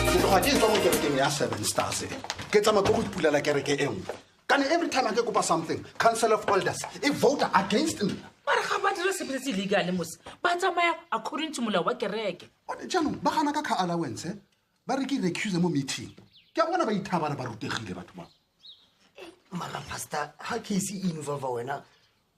Ke tloga ke tswa mo kerekeng ya Seven Stars, ke tsamaya ko go ipulela kereke e nngwe. Kane every time a ke kopa something, Council of Elders e vote against nna. Mare ga ba dira sepe se se illegal mos, ba tsamaya according to molao wa kereke. One jaanong ba gana ka car allowance, ba re ke recuse mo meeting. Ke a bona ba ithabana, ba rutegile batho ba. Mara pastor, ga case e involve wena,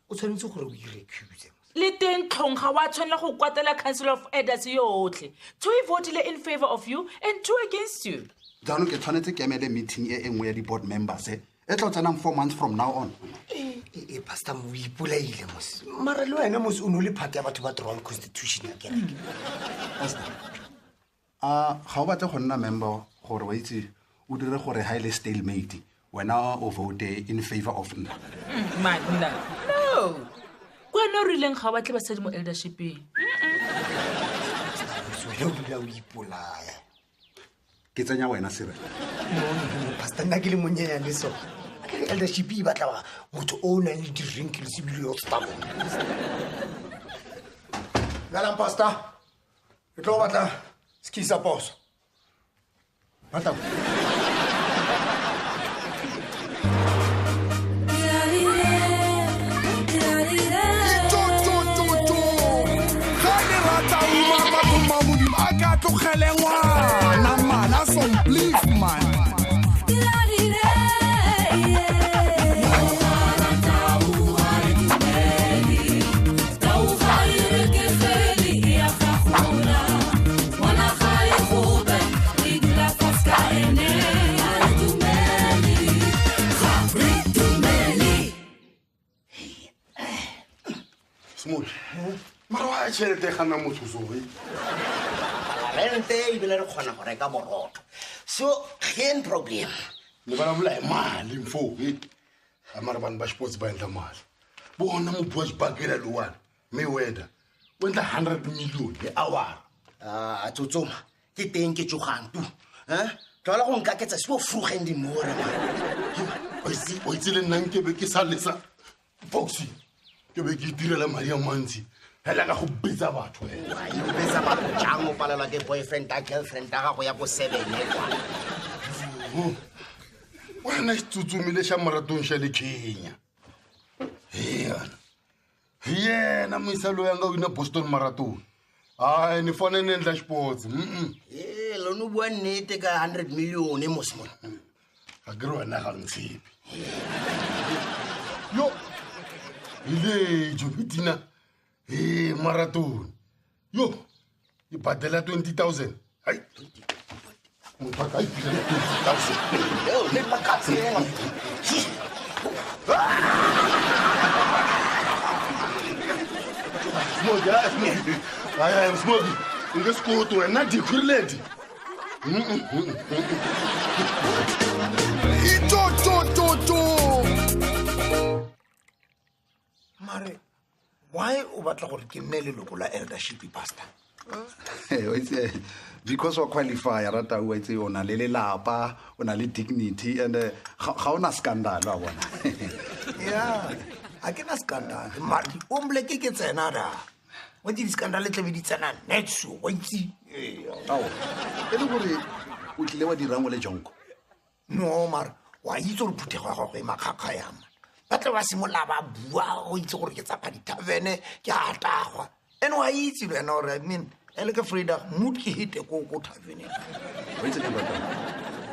o tshwanetse gore o irecuse. Le teng tlhong, ga wa tshwanela go kwatela Council of Elders yotlhe. Two e votile in favor of you and two against you. Jaanong ke tshwanetse ke emele meeting e e nngwe ya di-board members e tlo tsenang 4 months from now on. Ee, pastor, mo o ipolaile mos. Mara le wena mos, o ne o le part ya batho ba drawang constitution ya kereke. Pastor, a ga o batle go nna member gore wa itse o dire gore ga e le stalemate, wena o vote in favor of nna? Manna, no, ke wena o rileng ga o batle basadi mo eldershipeng. Wena o dula o ipolaya. Ke tsenya wena sere. No, no, no, pastor, nna ke le monyenyane so a kere eldership e batla motho o o nang le di-wrinkles ebile yo stubborn. Dumelang pastor, ke tlo batla ski sa poso. Batla. Ga le rata uma batho ma Modimo a ka tlogele ngwana mana somplief man. Small mara wa tšhelete e gana motho soe. Rente ebile re kgona go reka borotho, so geen problem. Le vulavula hi mali mfo e a mara vanhu va xipotsi va endla mali. Vona mubiwa xibakela lowani, Mayweather, u endla 100 million hi awara. A tsotsoma ke teng, ke tsogang tu tlhola go nkaketsa se bo frugeng dimore. Wa itse le nna nkebe ke sa lesa boxing, ke be ke itirela madi a mantsi fela ka go betsa batho fela. Betsa batho jang, o palelwa ke boyfriend a girlfriend a gago ya ko 7 kwa? Wena xitsutsumi lexa maratong xa le Kenya, hi yena, hi yena muyisa loyi a nga wina Boston Marathon. Hayi, ni fanele ni endla xipotsi. E lone o bua nnete ka 100 million mosmon. A ke re wena ga ntshepe yo hi le Jobitina he marathon yo yi badela 20 000. Hayi, motho a ka iphilela 20 000. Le makatsenga. Smoky, hayi Smoky, hayi, hayi Smoky, i nge swi koti wena dikhwiriledi. Itsotsotsotso. Mare why o batla gore ke nne leloko la eldership, pastor? Wa itse, because wa qualify rata, wa itse o na le lelapa, o na le dignity and ga o na scandal wa bona. Ya, ga ke na scandal, mare di-ombleke ke tsena da wa itse di-scandal tlabe di tsena netso wa itse. Ee. Ao, e le gore o tlile wa dirang o le jonko? No, mare wa itse gore phuthego ya gago e makgakga yang, ba tle ba simolola ba bua o itse gore ke tsapa ditavene, ke a tagwa, and wa itse le wena gore, I mean, ele ke Freda mood ke hete ko taveneng. Wa itse ke rata,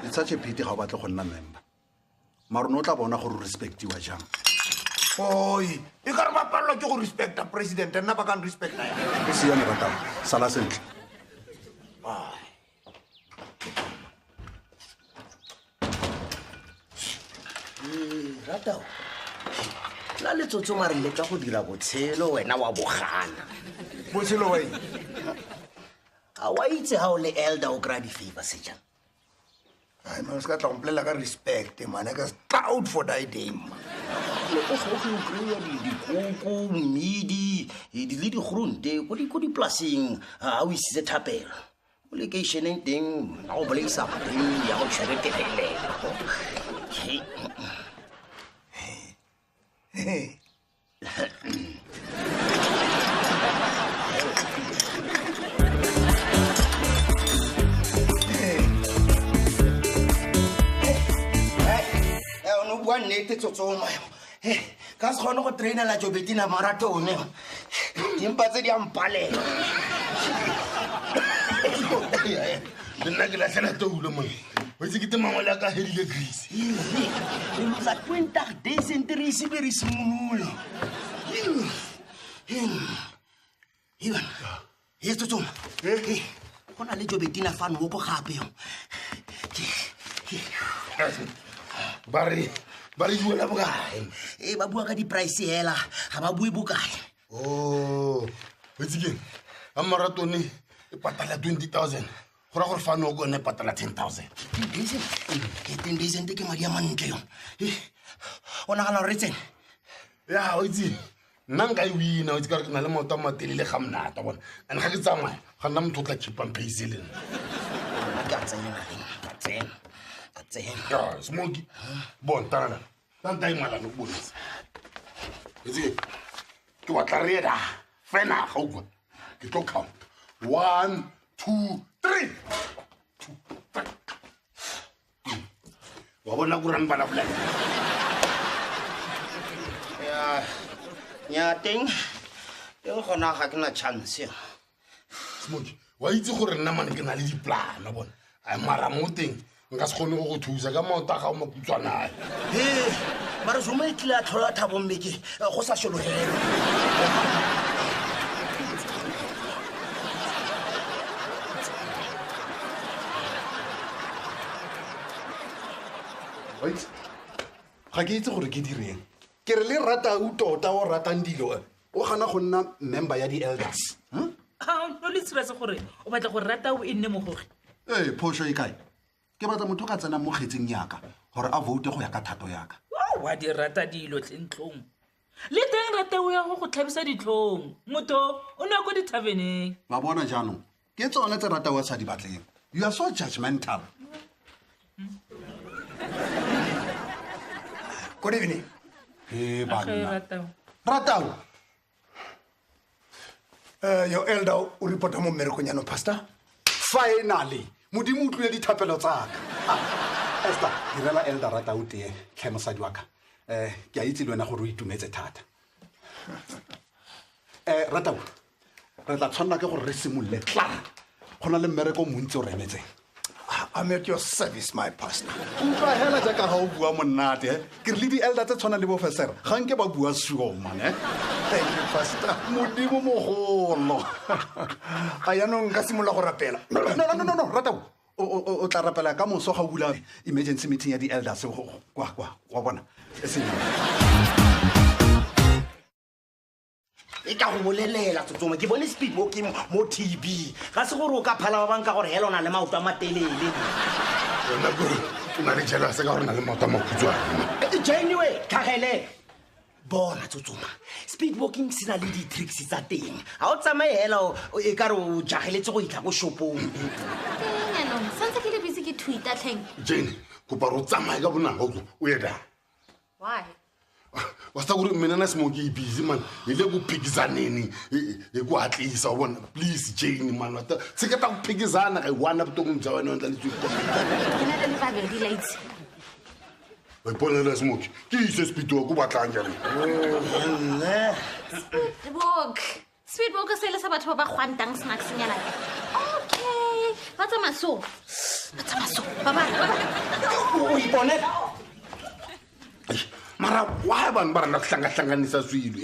it's such a pity ga o batle go nna member, mare o ne o tla bona gore o respectiwa jang. Oi, e ka re ba palelwa ke go respecta president, nna ba kang respecta yang? O siame ratang, sala sentle. Ai. Ratao la letsotso, mare le ka go dira botshelo wena wa bogana. Botshelo wa eng? A wa itse ga o le elder o kry-a di-favor sejang? Ai man, se ka tla go mpolelela ka respect man, ka stout for thy day man. Le ko gaufi o kry-a dikoko, mmidi le digrounte ko dipolaseng. Ga o isitse thapelo mo lekeišeneng teng, ga go bolaisa teng ya go tshwere tegelelo. Hei. Hey. nnete tsotsoma ka se kgone go trainela Jobetina marathone dimpa tse di a mpalela. Le nna ke latlhela toulo mone o itse ke te mangwele a ka hedile grease. Re losa 20 days ente re ise be re simolole. Ebana e tsotsoma go na le Jobetina fano oko gape yo. Ba re duela bokae? Ee, ba bua ka di-price hela, ga ba bue bokae. O itse keng, a marathone e patala 20,000 go ra gore fano o kone patala 10,000. 10,000 ke madi a mantle yo. O nagana gore re tsene? Ya, o itse nna nka e wina, o itse ka gore ke na le maoto a matelele ga monate wa bona, and ga ke tsamaya ga nna motho o tla keepang pace le nna. Ke a tsena, ka tsena. Ya, Smoky, bon, tanana tanta e malane o bonetse. Itse ke batla re eda fela ga utlwa ke tlo count 1 2 3 2 3. Wa bona go rang bana bolela. Ya, nya teng gona ga ke na chance. Smoky, wa itse gore nna mane ke na le di-plan bona, a mara mo teng nka se kgone go go thusa ka maoto a gago makutswanae. Ee, mare Zuma e tlile a tlhola Thabo Mbeki go sa šologelo. Wait, ga ke itse gore ke direng. Ke re le Ratau tota o ratang dilo o gana go nna member ya di-elders. No le serious gore o batla gore Ratau e nne mogogi? Ee, phoso e kae? Ke batla motho ka tsenang mo kgetseng yaka gore a vote go ya ka thato yaka. Wa di rata dilo tle ntlong. Le teng Ratau ya go go tlhabisa ditlhong. Motho o ne ko dithaveneng. Ba bona jaanong ke tsone tse Ratau a sa di batleng. You are so judgmental. Good evening. Hey, banna. Ratau. Your elder o reporta mo mmerekong jaanong, pastor. Finally, Modimo o utlwile dithapelo tsa ka. Esther, direla elder Ratau tee, tlhe mosadi wa ka. Ke a itse le wena gore o itumetse thata. Ratau, re tla tshwanela ke gore re simolole tla. Go na le mmereko o montsi o re emetseng. I'm at your service, my pastor. Utlwa hela jaaka ga o bua monate, Ke re le di-elder tse tshwanang le bo Fesera, ga nke ba bua suo, man, Thank you, pastor. Modimo mogolo. A jaanong nka simolola go rapela. No, Ratau. O tla rapela ka moso ga o bula emergency meeting ya di-elders kwa wa bona. E seng. E ka go bolelela tsotsoma ke bone speed walking mo TV. Ga se gore o ka phala ba bang ka gore hela o na le maoto a matelele. Wena kore o na le jealous ka gore o na le maoto a makhutshwane. Genuine, tlhagele. Bona tsotsoma, speed walking se na le di-tricks tsa teng. Ga o tsamaye hela e ka re o jageletse go itlha ko shopong. Teng santse ke le busy ke Twitter tlheng. Jane, kopa re o tsamaye ka bonako o ye da. Why? Wa sa gore mina na Smoky e busy man, hi le ku phikizaneni hi ku hatlisa wa bona. Please Jane man, wa tshiketa ku phikizana ga i-one vuton'wini bya wena u endla leswi Ke na le le babedi la itse. Wa iponela Smoky, ke ise speed walk o batlang jaanong. Nne. Speed walk. Speed walk se le sa batho ba ba gwantang snacks nyana. Okay, ba tsamaya so. Ba tsamaya so. Ba ba. O iponela. Mara why vanhu va rhandza ku hlangahlanganisa swilo?